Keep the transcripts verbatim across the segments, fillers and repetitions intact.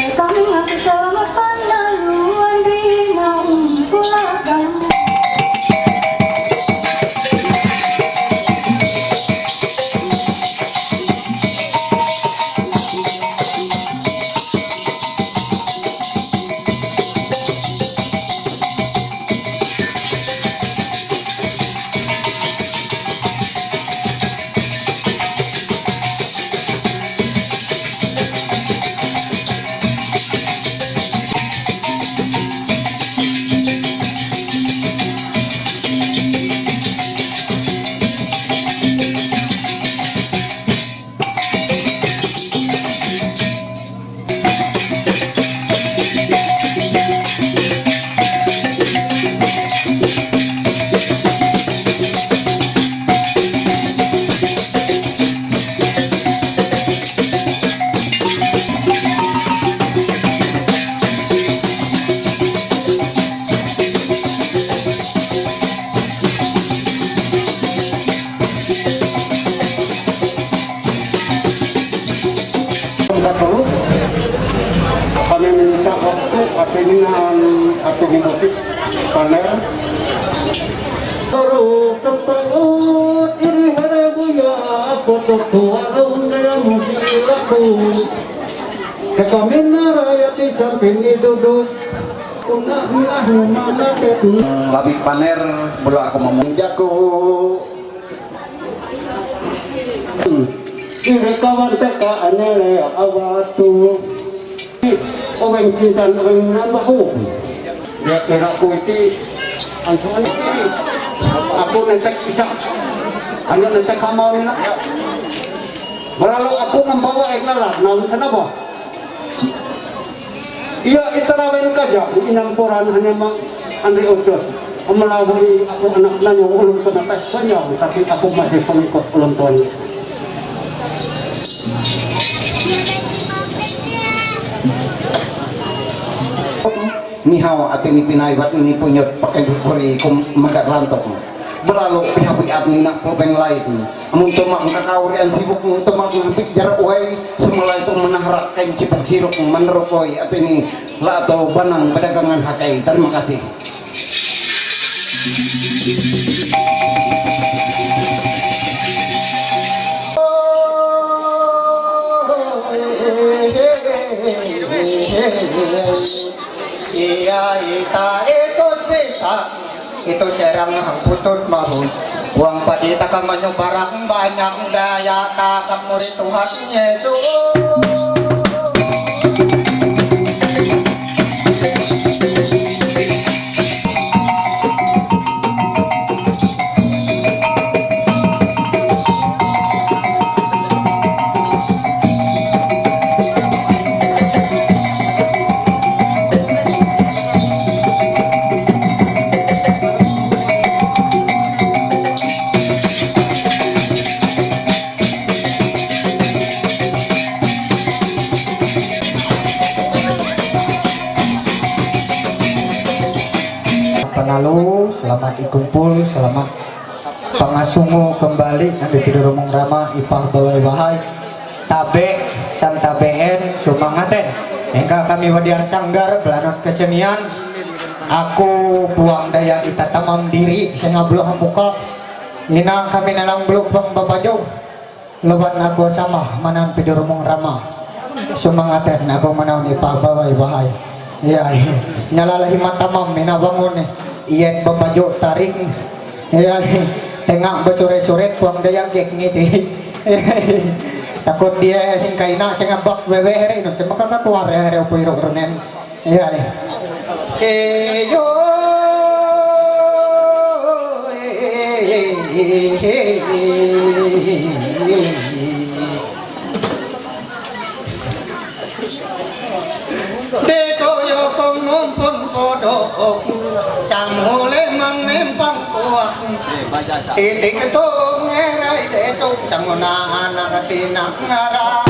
Amen. Amen. Amen. Amen. Amen. Amen. Amen. Labi paner, bulu aku mamunjaku. Irekawan teka anele awatu. Owen cinta owen nambah. Dia kira kuti. Aku nanti kisah. Anu nanti kamu ni nak. Berlalu aku membawa eklar. Nah, sana apa? Iya, itarawen kaja, inampuran hanya mang Andri Ucus. Melawuri aku anak nanya ulun kena tes panjang, tapi aku masih pengikut ulun tuanya. Nihaw atin ni pinaybat ni punyot pakai kuri kum magat rantok. Berlalu pihak-pihak ni nak pupeng lain. Amun tumak kakawrian sibuk, amun tumak ngabik jarak uai, semulai tu menahrak kain cipuk siruk menerokoi atau ini lato banang pedagangan hakai. Terima kasih. Iya, ita itu cerita. Itu serang hang putus mahus. Uang padi takang manyu barang banyak daya takang murid Tuhan Yesus. Panalu, selamat ikumpul, selamat pangasungu kembali, nanti pidurumung rama, ipah bawai wahai. Tabe, santabe en, sumangaten. Engka kami wadian sanggar, belanut kesenian. Aku puang daya ita tamam diri, sengabluh muka. Ina kami nanang beluk bang bapajo. Loban aku sama, manan pidurumung rama. Sumangaten aku manaun ipah bawai wahai. Iya, nyalalahi matamam, ina bangun. Iyan bapajo taring. Iya, tengah bersuret-suret, puang daya gek ngiti. Takut dia hingkaina sengabak wewe here, nun semaka kakuar here, upu iruk runen. Iya, iya. Iyo. Dito yo kong ngumpun podo, sang huli mang nempang kuak. Titik tong eray desong sang una anak tinang ngara.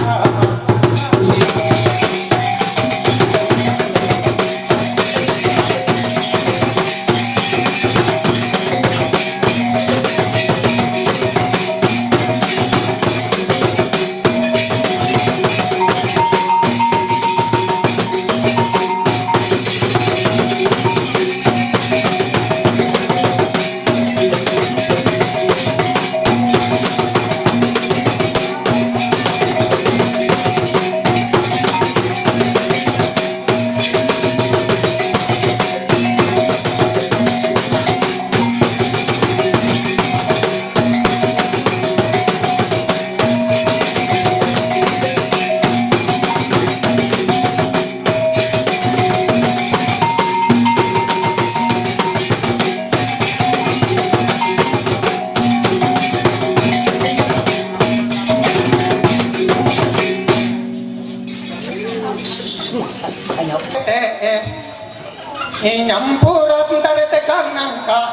Inyampura tarete kananka,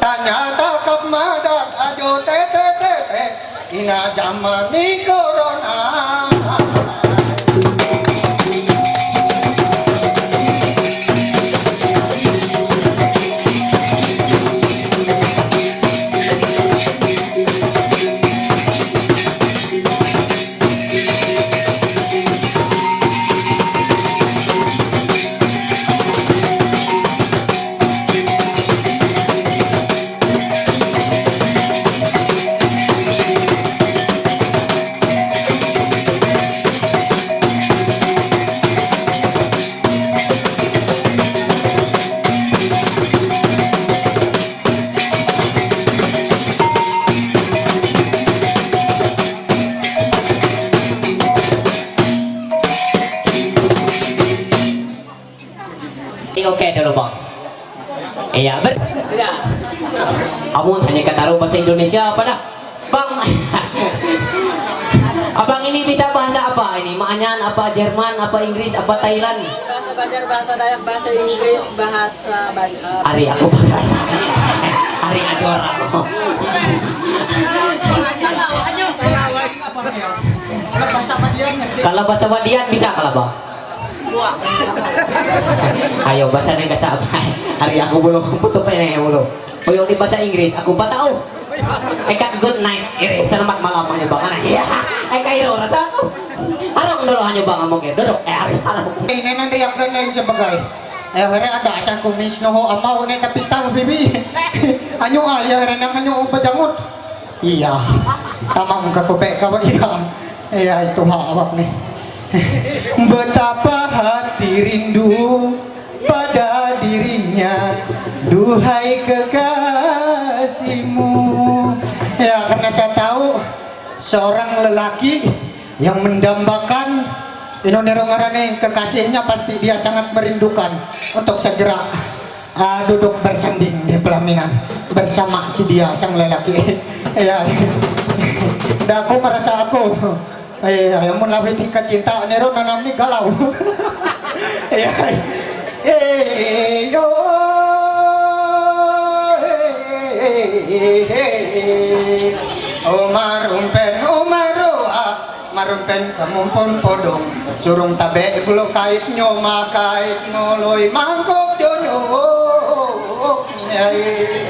tanyata kapmada ajo te te te te, ina jamani corona. Okay, dulu bang. Iya, ber. Amun hanya kata bahasa Indonesia apa dah? Bang. Abang ini bisa bahasa apa ini? Maanyan apa, Jerman apa, Inggris apa, Thailand? Bahasa Banjar, bahasa Dayak, bahasa Inggris, bahasa Ban-, eh, Ari aku bakal. Ari ada orang. Kalau bahasa Badian bisa kalau bang. Ayo, bahasa Inggris apa? Ari aku belum putus ini ya belum. Uyong di bahasa Inggris, aku pa tao. Eka good night, iri, selamat malam, hanya bang, anak. Iya, eka iro, rasa aku. Arong dulu hanya bang, ngomong ya, duduk, eh, arong, arong. Ini nanti yang lain sebagai. Eh, hari ada asal kumis, noho, amau, ini tapi tahu, bibi. Anyo, ah, ya, renang, anyo, upa jangut. Iya. Tamang ka ko pe ka ba, iya. Iya, itu ha, awak ni. Betapa hati rindu pada dirinya, duhai kekasihmu. Ya, karena saya tahu seorang lelaki yang mendambakan inonero ngarani kekasihnya, pasti dia sangat merindukan untuk segera, ah, duduk bersanding di pelaminan bersama si dia sang lelaki. Ya. Dan aku merasa aku Eh, ayo mun labi tingkat cinta, nero nanam ni galau. Eh, eh, yo, eh, eh, eh, eh. Omar umpen, Omar roa, Omar umpen kamumpun podong. Surung tabe bulo kait nyo makait ngoloi mangkok donyo. Eh, eh.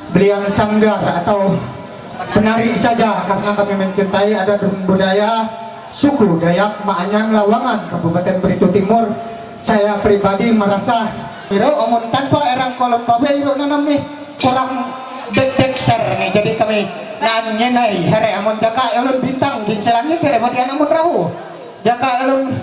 Belian sanggar atau penari saja, karena kami mencintai adat dan budaya suku Dayak Maanyang Lawangan, Kabupaten Beritu Timur. Saya pribadi merasa, iro, amun tanpa erang kolon babe, iro, nanam nih kurang dek-dek ser nih. Jadi kami nan ngenai, here, amun jaka elun bintang, gin selangit, here, modian amun rahu. Jaka elun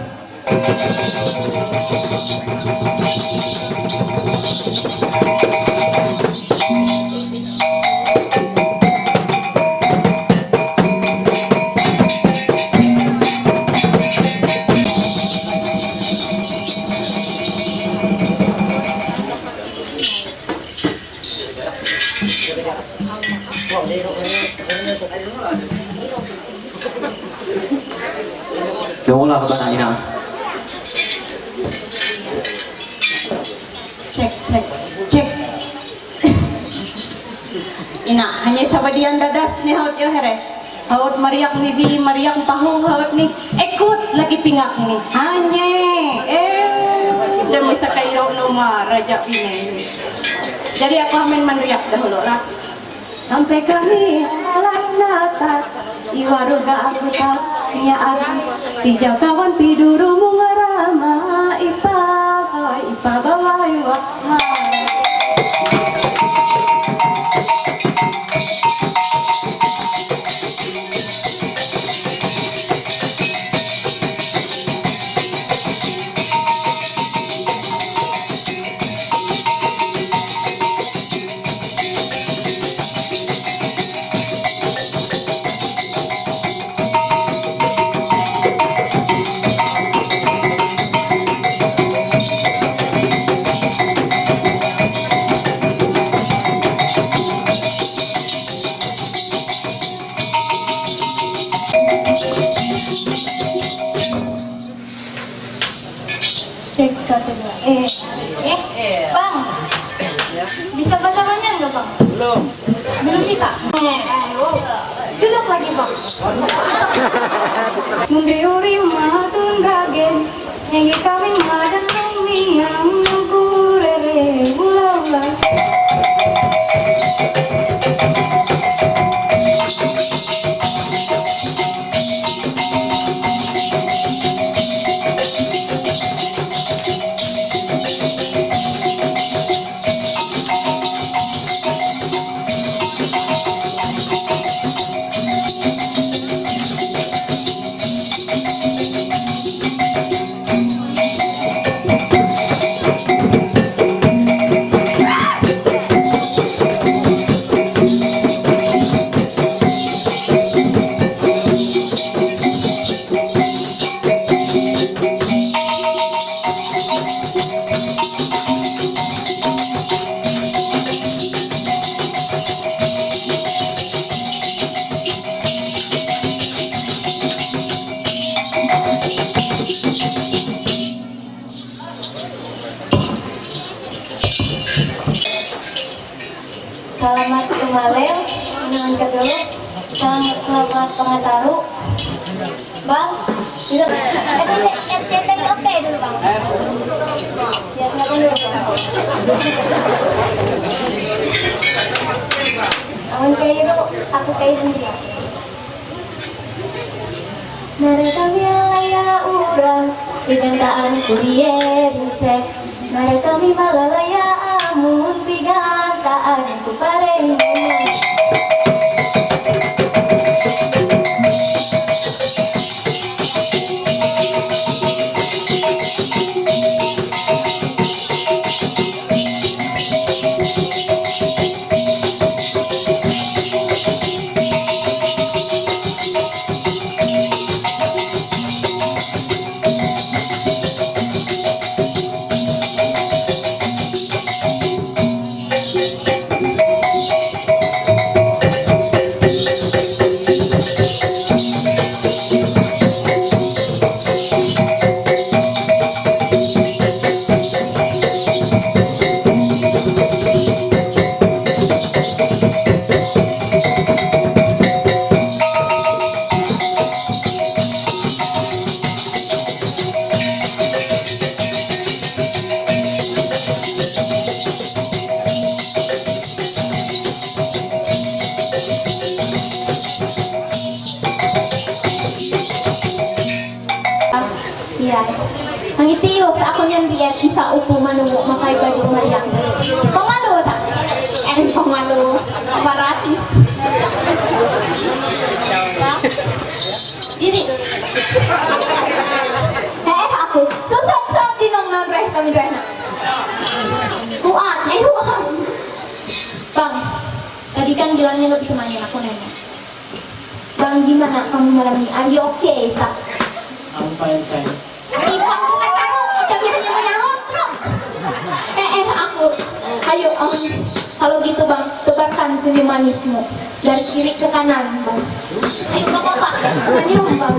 Yola banana. Check, check, check. Ina, hanya sabadian dadas ni haut yo here. Haut mariak nibi, mariak pahu, haut ni ekut lagi pingak ni. Hanya, eh, demi sakairo noma raja ini. Jadi aku amin manriak dahulu lah. Sampai kami alat natat, iwaruga aku tak nyaan. Tijau kawan piduru mungarama, ipa, ipa bawai wa. Cek satu dua. Eh, eh, bang, bisa bahasa Manyang nggak, bang? Belum. Belum bisa. Eh, ayo. Duduk lagi, bang. Mundri uri matun ragen. Nyanyi kami madan nong miang nong kurere ula ula. Salamat kumalil, inuman kadulu, sang salamat pangataru. Bang, bisa F C T, F C T oke dulu, Bang. Ya, silakan dulu, Bang. Awan Kairu, aku Kairu dia. Mereka wilayah orang, pindahan kuliah insek. Mereka mi malalaya amun pigantaan ku pareng. Iya. Ang itiyo sa ako niyan, biya isa upo manuwo, makaiba di umaryang. Pangalo ta. Eh, pangalo. Barati. Ha? Diri. Eh, ako. Susok sa dinong nanre kami, Rena. Huwag. Eh, huwag. Bang, tadi kan bilangnya nggak bisa main, aku nanya. Bang, gimana kamu malam ini? Are you okay, Sa? I'm fine, thanks. Ipang ko ka taro, kami hanya mga otro. Eh, eh, ako. Ayo, um, Halo gitu bang, tebarkan senyum manismu dari kiri ke kanan bang. Ayo gak apa-apa, senyum bang.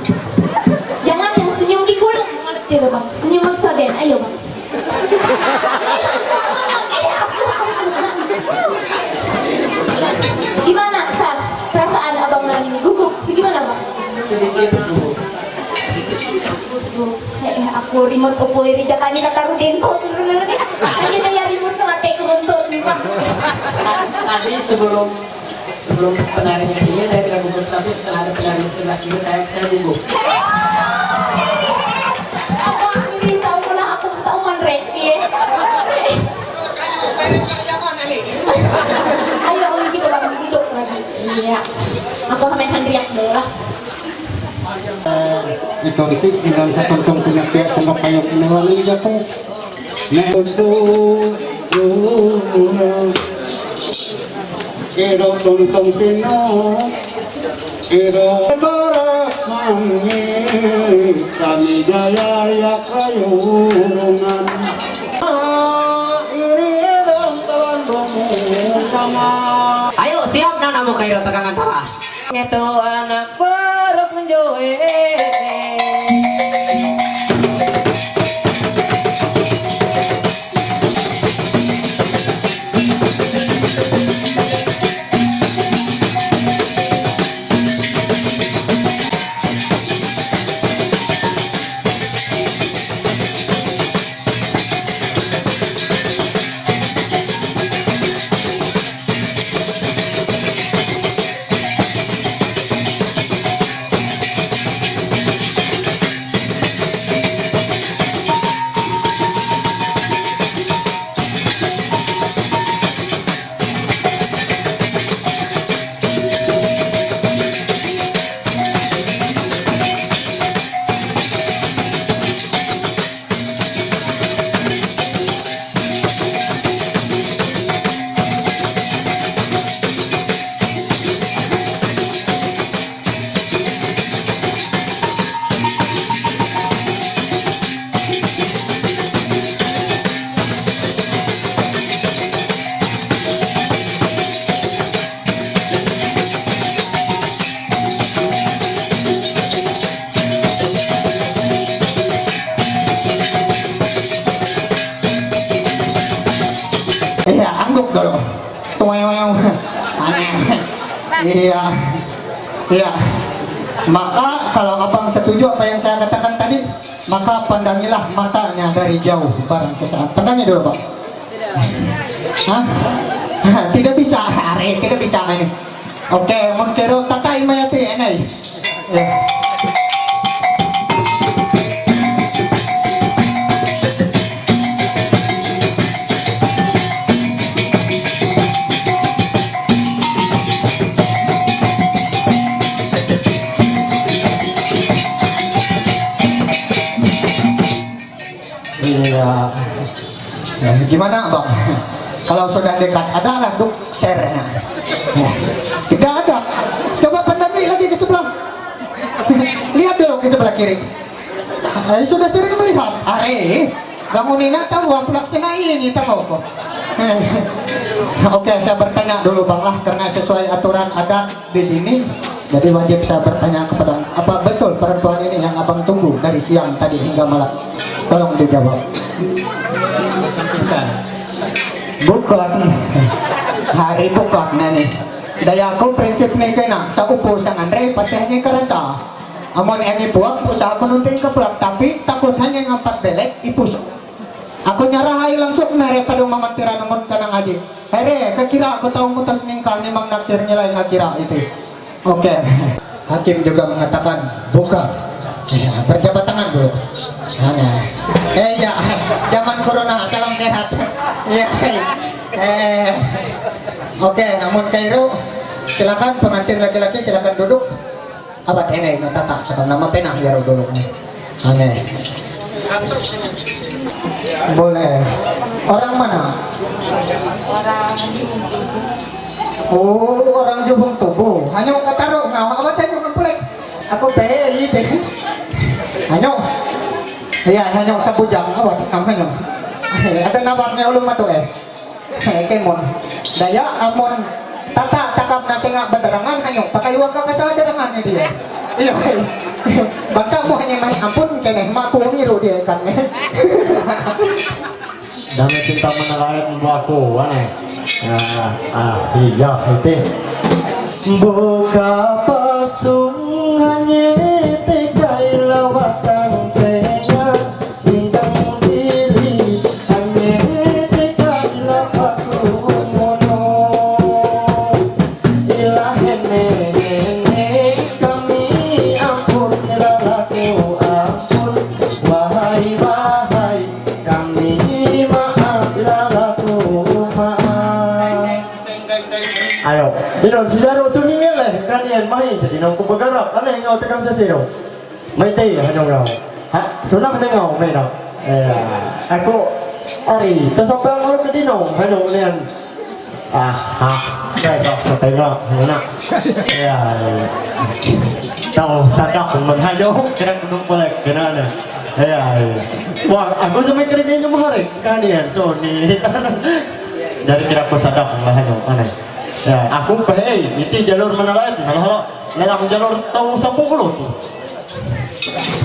Jangan yang senyum di gulung, ngerti lo bang? Senyum maksudnya, ayo bang. Gimana Sar? Perasaan abang malam ini gugup? Gimana bang? Sedikit gugup. Duh, eh, aku remote opo iri jakani kataru dento turun dulu nih. Kan kita ya remote tuh ate keruntut nih bang. Tadi sebelum sebelum penarinya sini saya tidak gugup, tapi setelah ada penari sebelah kiri saya saya gugup. Apa ini tahu pernah aku tahu manrek ya. Ayo, kita bang duduk lagi. Iya. Aku sama Hendriak dulu lah. Ito, ito, ilang sa tungtong pinapia, kung mapayok na wala niya po. Na, ito, tungtong pino, ito, para kami, kami gaya ya kayo, nungan. Iri, ito, tawag mo, sama. Ayo, siap na namo kayo sa kangan tara. Ito anak baru kunjungi. Iya, angguk dulu. Tuwayong. Iya. Iya. Maka kalau abang setuju apa yang saya katakan tadi, maka pandangilah matanya dari jauh barang sesaat. Pandangi dulu, Pak. Hah? Tidak bisa, Ari, tidak bisa ini. Oke, mun kero tatai mayati enai. Ya. Iya. Ya, gimana, Bang? Kalau sudah dekat, ada lah duk share-nya. Ya. Tidak ada. Coba pandang lagi ke sebelah. Lihat dulu ke sebelah kiri. Eh, sudah sering melihat. Are, kamu ini tahu, aku laksana ini, tahu kok. Oke, saya bertanya dulu, Bang, lah, karena sesuai aturan adat di sini. Jadi wajib saya bertanya kepada, apa betul perempuan ini yang abang tunggu dari siang tadi hingga malam? Tolong dijawab. Bukan. Hari bukan ini. Daya aku prinsip ni kena, sa upo sa ngandre, pateh ni karasa. Amun ini buat, usaha aku nunting ke pulang, tapi takut hanya ngampat belek, ipus. Aku nyarahai langsung mere pada mamantiran amun kanang aji. Here, kakira aku tahu mutas ningkal ni mang naksir nilai ngakira itu. Oke. Hakim juga mengatakan buka. Ya, berjabat tangan dulu. Hanya. Eh ya, zaman corona, salam sehat. Ya. Eh, oke, amun Kairo, silakan pengantin laki-laki silakan duduk. Abad ini, ini tata, sekarang nama pena ya dulu nih. Aneh. Boleh. Orang mana? Orang Jubung Tubuh. Oh, orang Jubung Tubuh. Hanya kataruh, nah, apa tadi ngumpulin? Aku beli deh. Hanya. Iya, hanya sebujang apa namanya? Ada nabaknya ulun mah tuh, eh. Mon. Daya amon tata takap na senga badarangan hanyo. Pakai waka kasa darangan ni dia. Iyo. Bangsa mo hanyo mai ampun kene ma kumi ro dia kan. Dame cinta menelayan buahku, ane. Ah, ah, iya, itu. Buka pasung hanya tekai lawatan tengah. Bintang diri hanya tekai lapaku mono. Ilahene, kami ampun lalaku ampun. Wahai, wahai, kami maaf lalaku maaf. Ayo, ino sila ro suni ele, kanian mahi sedino ku bergerak, aneh ngau tekam sesiro. Mai te hanyo ngau. Ha, sunang ne ngau mai na. Eh, aku ari, to sampai ngau ke dino, hanyo nian. Ah, ha. Saya tak setengah, enak. Ya. Tahu sadak men hanyo, kira gunung boleh kena na. Ya. Wah, aku sampai kerja ni mahari, kanian Sony. Dari kira aku sadak lah hanyo, aneh. Ya, aku pahei, iti jalur mana lain, malah Dalam jalur tahun sepuluh tu.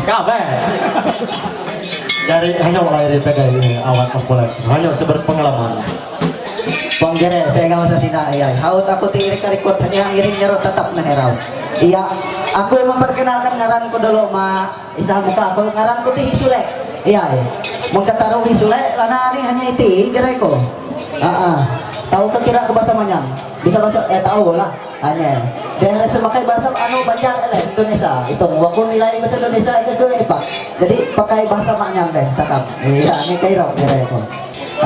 Kabe. Dari hanya orang iri pegai ini awak memulai. Hanya seberpengalaman. Panggere, saya nggak masa sina iya. Haut aku ti iri karikot hanya ngiring nyaro tatap na herau. Iya, aku memperkenalkan ngaranku dulu ma isa muka aku ngaranku ti Hisule. Iya, iya. Mengkataru Hisule lana ni hanya iti gereko. Ah, ah. Tahu ke kira ke bahasa Manyang? Bisa bahasa eh tahu lah. Hanya. Dia rasa pakai bahasa anu Banjar ele Indonesia. Itu walaupun nilai bahasa Indonesia itu ke epak. Jadi pakai bahasa Manyang deh, takam. Iya, ini kairo gereko.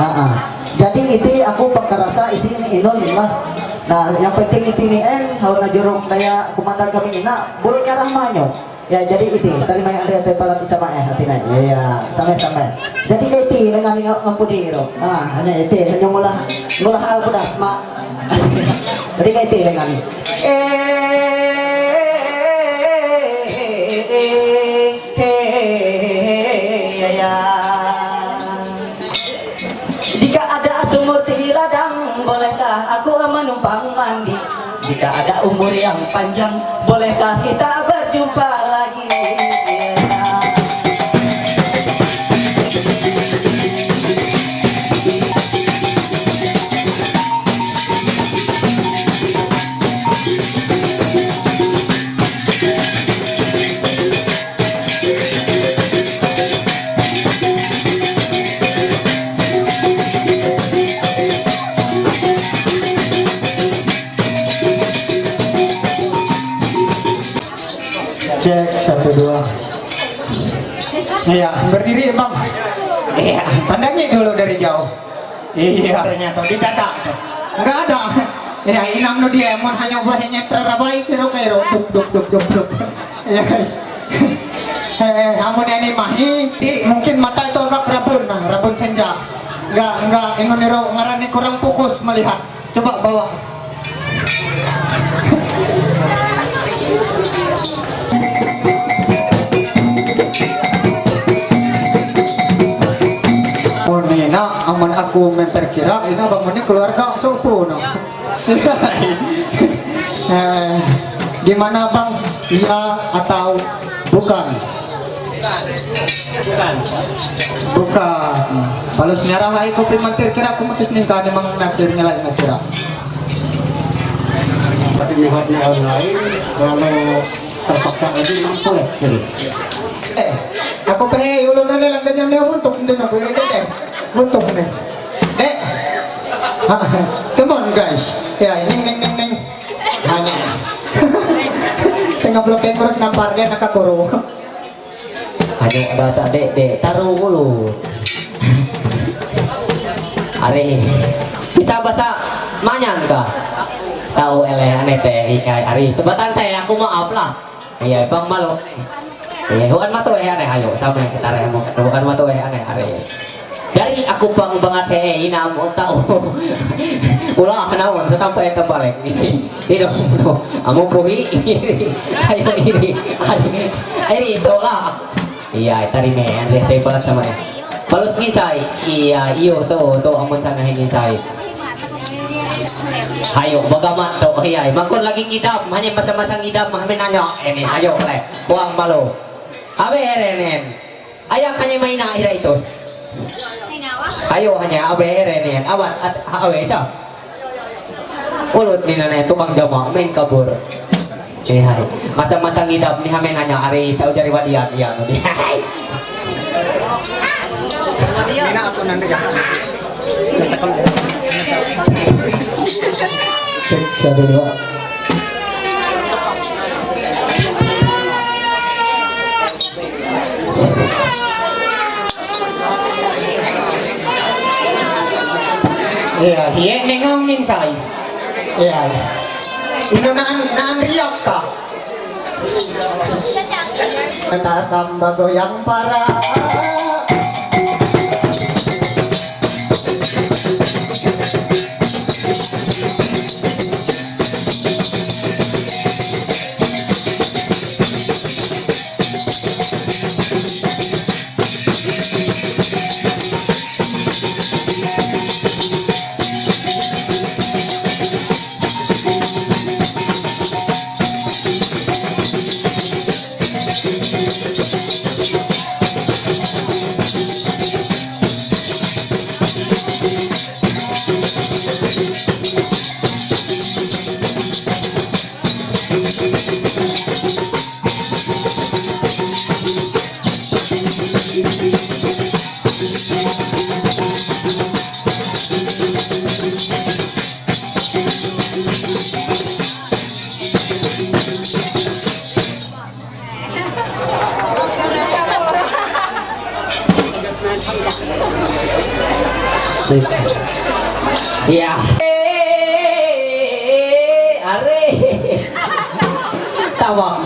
Ah, ah. Jadi iti aku pakarasa isi ini inun lah. Nah, yang penting iti ni en, kalau na jorok daya komandan kami ina, bulu nyarah manyo. Ya, jadi iti, terima yang ada yang palat sama eh hati na. Ya, sama-sama. Jadi kayak iti dengan ngap ngampuni ro. Ah, hanya iti, hanya mula mula hal pedas mak. Jadi kayak iti dengan. Eh, eh, eh, eh, eh, ya, ya. Jika ada sumur di ladang, bolehkah aku menumpang mandi? Jika ada umur yang panjang, bolehkah kita berjumpa lagi? Cek, satu, dua. Iya, berdiri, Bang. Iya, pandangi dulu dari jauh. Iya, ternyata di dada. Enggak ada. Ya, inam nu dia, mau hanya buahnya terabai kiro-kiro. Duk, duk, duk, duk, duk. Ya. Eh, amun ini mahi, di, mungkin mata itu agak rabun, nah, rabun senja. Enggak, enggak, ini niro ngaran ini kurang fokus melihat. Coba bawa. Oh, ini, nah, amun aku memperkira, ini abang ini keluarga sopo, no. Eh, gimana, Bang? Iya atau bukan? Bukan. Kalau senyara hai kopi mantir kira aku mutus nih kan emang naksir ngelai kira. Tapi hati orang lain kalau terpaksa lagi mampu ya. Eh, aku pahei ulun na lang ganyan na buntok din ako ini deh. Buntok na. Deh. Ha, come on, guys. Ya, ning, ning, ning, ning. Hanya. Tengah blok yang kurus nampar dia nakakuro. Aduh, bahasa dek, dek. Taruh dulu. Ari. Bisa bahasa Manyang kah? Tahu ele aneh teh, ikai. Ari, sebatan teh, aku maaf lah. Iya, Bang Malo. Iya, huan matu eh aneh, ayo. Sama kita reh mau. Huan matu eh aneh, ari. Dari aku pang banget he, ina mau tahu. Ulah, naon, setampai terbalik. Tidak, amu puhi. Ayo, ini. Ari, ini, tolak. Iya, tadi me, Andre, tadi palat sama eh. Palus ngincai. Iya, iyo, to, to, amun sana he ngincai. Hayo, bagamat to, hiyay. Makon lagi ngidap, hanya masa-masa ngidap, mahamin nanya. Ini, hayo, le. Buang malu. Abe eren, en. Aya kanya maina hiraitos. Hayo, hanya, abe eren, en. Awat, at, abe, ito. Ulut ni nanay, tukang jama, main kabur. Eh, hai. Masa-masa ngidap ni hamin nanya, hari, tahu jari wadian, iya, no, di. Mina ako nandun ka. Check, satu, dua. Iya, iya, nengang minsai. Iya. Ino naan, naan riak sa. Tatamba goyang para. Ya. Are. Tawang.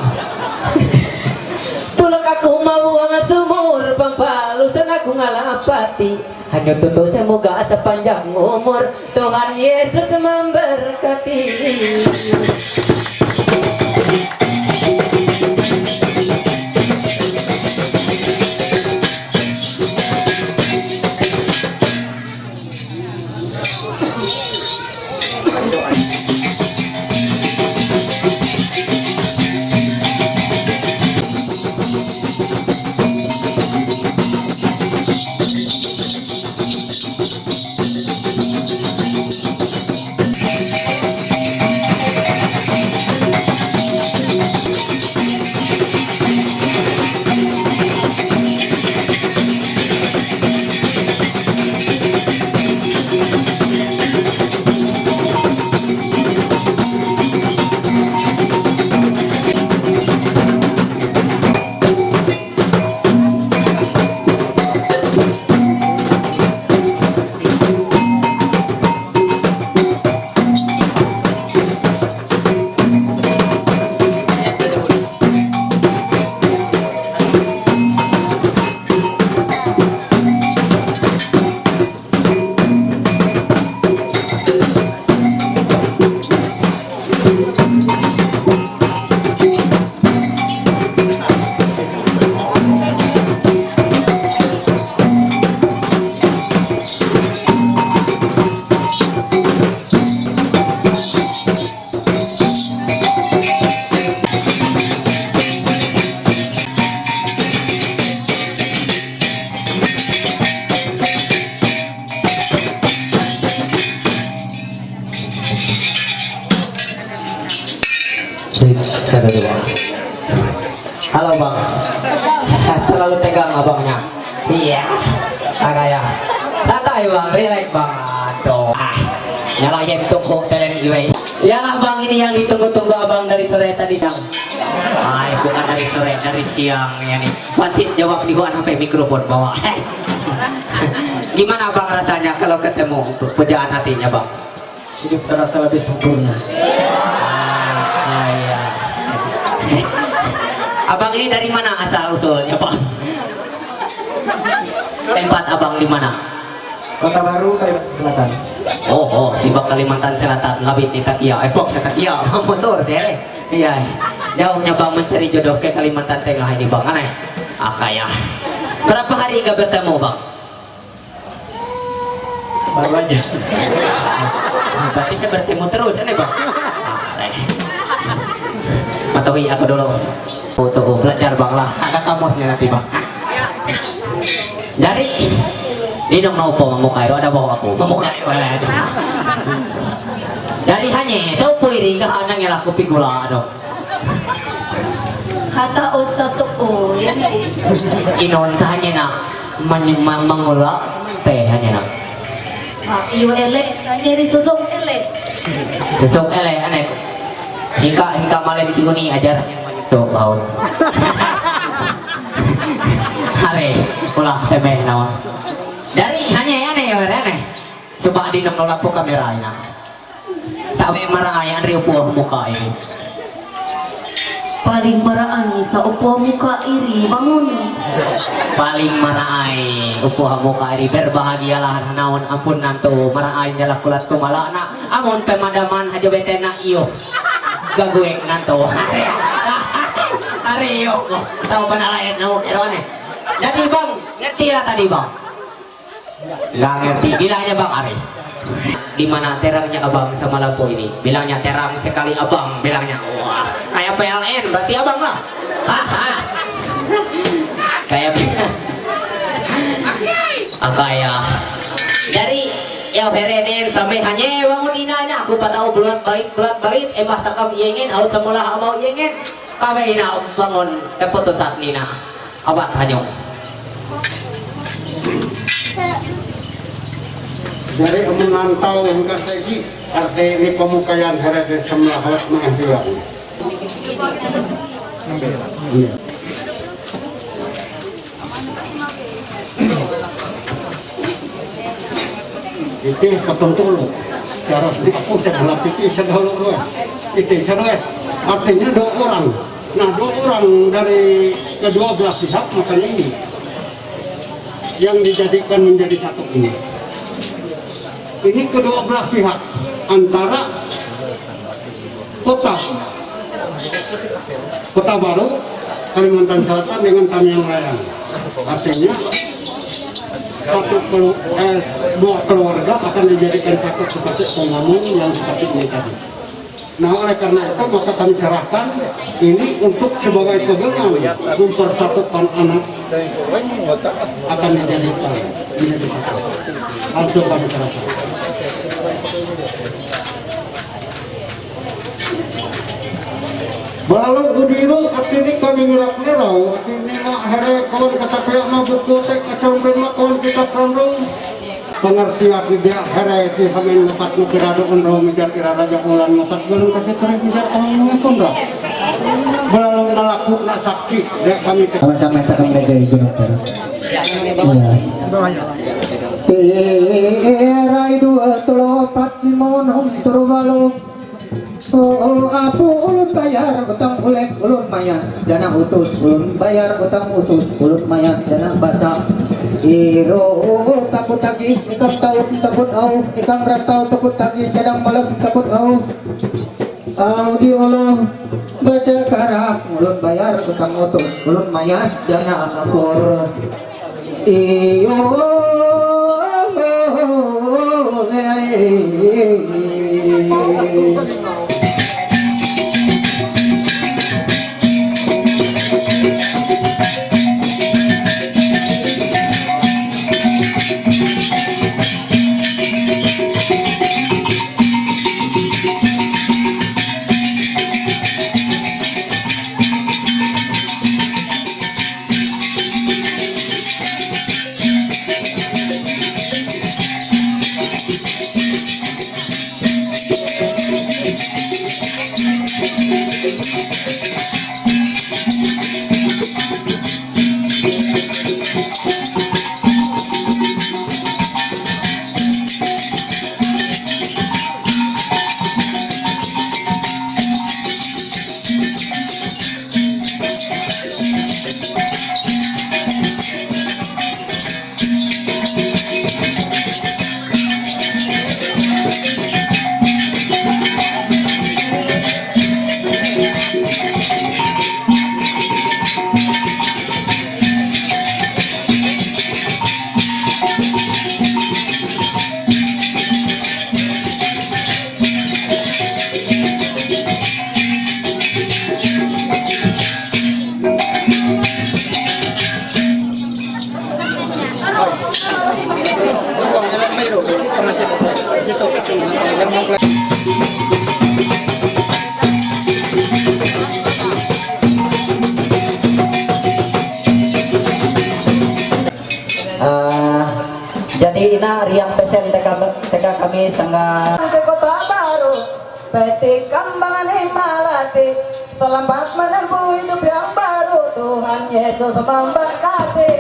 Tulak aku mau ang sumur pampalu sana kung alapati. Hanya tutu semoga sepanjang umur Tuhan Yesus memberkati. Halo, Bang. Terlalu tegang abangnya. Iya. Agak ya. Santai, Bang. Relax, Bang. Aduh. Ah. Nyala aja tunggu talent iwe. Yalah, Bang, ini yang ditunggu-tunggu abang dari sore tadi, Bang. Ay, bukan dari sore, dari siang ya nih. Wajib jawab di gua sampai mikrofon bawa. Gimana, Bang, rasanya kalau ketemu pujaan hatinya, Bang? Hidup terasa lebih sempurna. Ah, iya. Abang ini dari mana asal usulnya, Pak? Tempat abang di mana? Kota Baru, Kalimantan Selatan. Oh, oh, di Kalimantan Selatan, ngabit ni Takia. Eh, pok sa Takia, motor, tere. Iya. Jauhnya bang mencari jodoh ke Kalimantan Tengah ini, Bang. Aneh. Ah, kaya. Berapa hari nggak bertemu, Bang? Barbaja. Tapi seperti motor, sana, Bang. Matohi ako dulu. Foto, belajar, Bang, lah. Ada kamusnya nanti, Bang. Jadi, ninong na upo, mamukairo, ada bawa ako. Mamukairo, ada. Jadi, hanya, sa upo iri, ka, anang, ila, kopi gula, ano. Kata o sa to, o, yan, eh. Inon, sa hanya na, man-, ma-, mangula, te, hanya na. Ah, iyo, ele, hanya ri susok, ele. Susok, ele, ane. Hingka, hingka malam tiuni ajar. Tuh, laut. Hari, ulah, temeh, naon. Dari, hanya, ya, ne, ya, ne. Coba di nang nolak po kamera, ina. Sabi maraay, ari upo muka ini. Paling maraay sa upo muka iri, bangun. Paling maraay, upo muka iri, berbahagialah, naon, ampun nanto, maraay, nyalah kulat kumala, na, amun pemadaman, hajo bete na iyo. Gaguek nanto. Ari iyo ko. Tahu pa na layan na mo, pero ano eh. Jadi, Bang, ngerti lah tadi, Bang. Nggak ngerti. Bilangnya Bang Ari. Di mana terangnya abang sama lampu ini? Bilangnya terang sekali abang, bilangnya. Wah, kayak P L N, berarti abang lah. Kayak Akaya. Dari ya Ferenen sampai hanya bangun inanya, aku patau bulat balik, bulat balik, emah takam yengen, aut semula amau yengen. Kami ina bangun, teputus saat nina. Awat hanyong. Dari menantau hingga segi, arti ini pemukayan hari di sebelah hot mengambil. Itu ketentu lo. Harus diaku segala piti segala ruang. Itu cerai. Artinya dua orang. Nah, dua orang dari kedua belah pihak macam ini yang dijadikan menjadi satu ini. Ini kedua belah pihak antara kota Kota Baru, Kalimantan Selatan dengan Tamiang Raya. Artinya satu kelu- eh, dua keluarga akan dijadikan satu seperti pengamun yang seperti ini tadi. Nah, oleh karena itu, maka kami serahkan ini untuk sebagai pegangan mempersatukan anak akan dijadikan menjadi satu. Langsung kami serahkan. Balalu udiru, artini kami ngirak nirau, artini ma here kawan kata pihak ma buku tek kacang berma kawan kita perandung. Pengertian dia herai di hamin ngepat nukira do unro mijar kira raja ulan ngepat gunung kasih terik mijar kami mengepun dah. Belalu nalaku nak sakti dia kami ke- Sama-sama kita kembali ke gunung tadi. Iya. Terai dua tolo pat lima enam turu walu. Oh, apu ulun bayar utang ulek ulun mayar dana utus ulun bayar utang utus ulun mayar dana basa. Iro takut tagis ikam taun takut au ikam ratau takut tagis sedang malam takut au. Au di ulun basa karak ulun bayar utang utus ulun mayar dana akur. Ah, jadi ina riang pesen teka teka kami sangat. Ang kota baru, peti kambangan imalati, selamat menempuh hidup yang baru, Tuhan Yesus memberkati.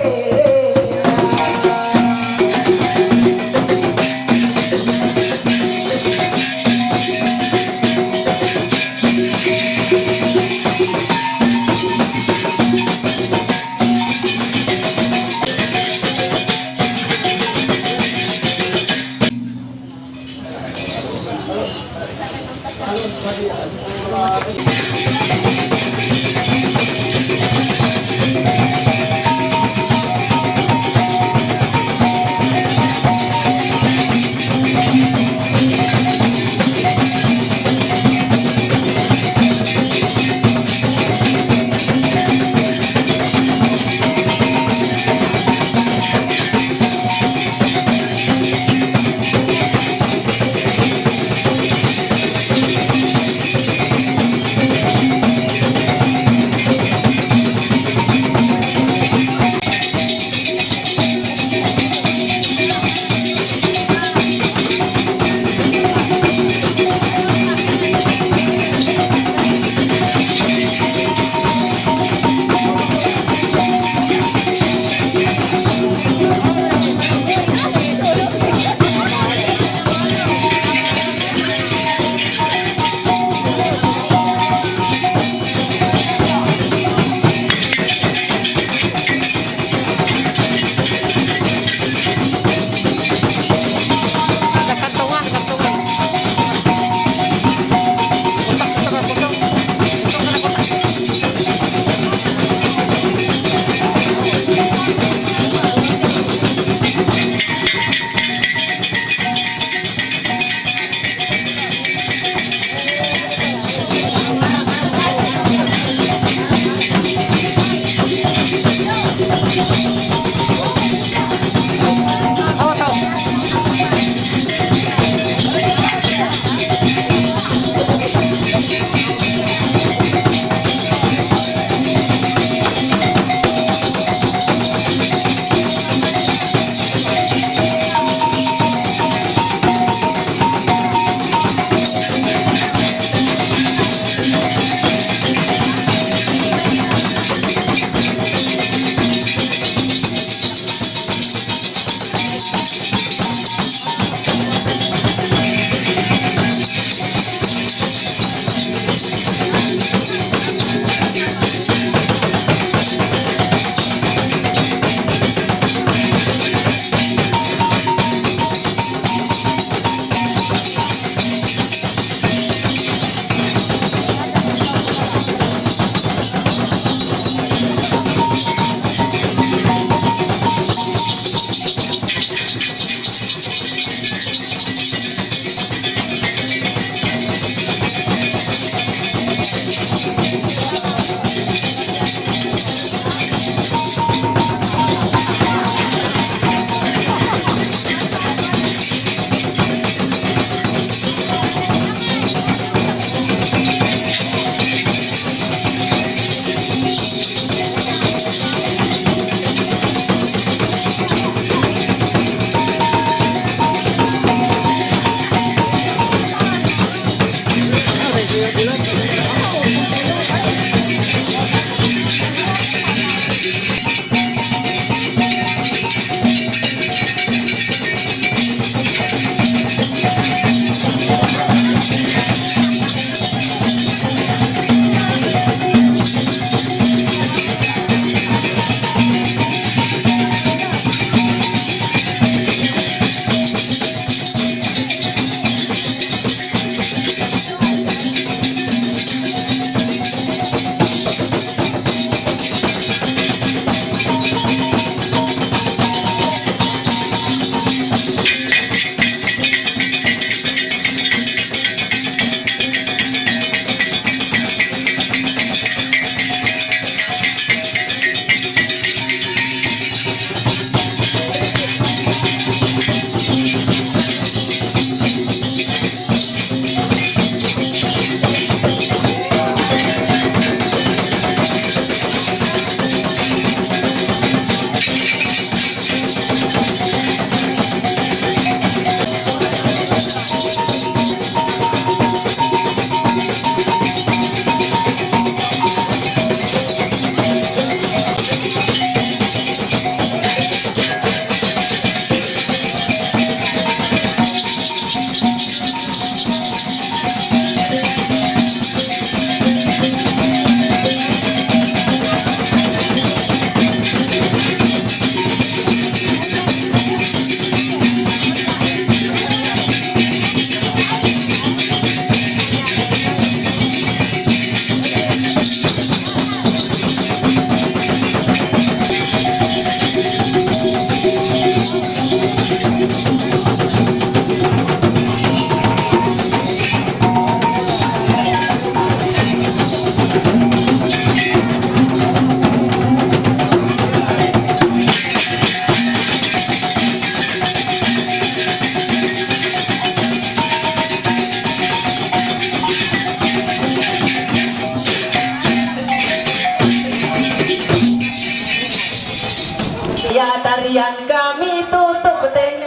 Bianca mi tutto potente.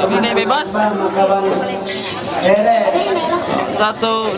Vine, mi bas? Zato,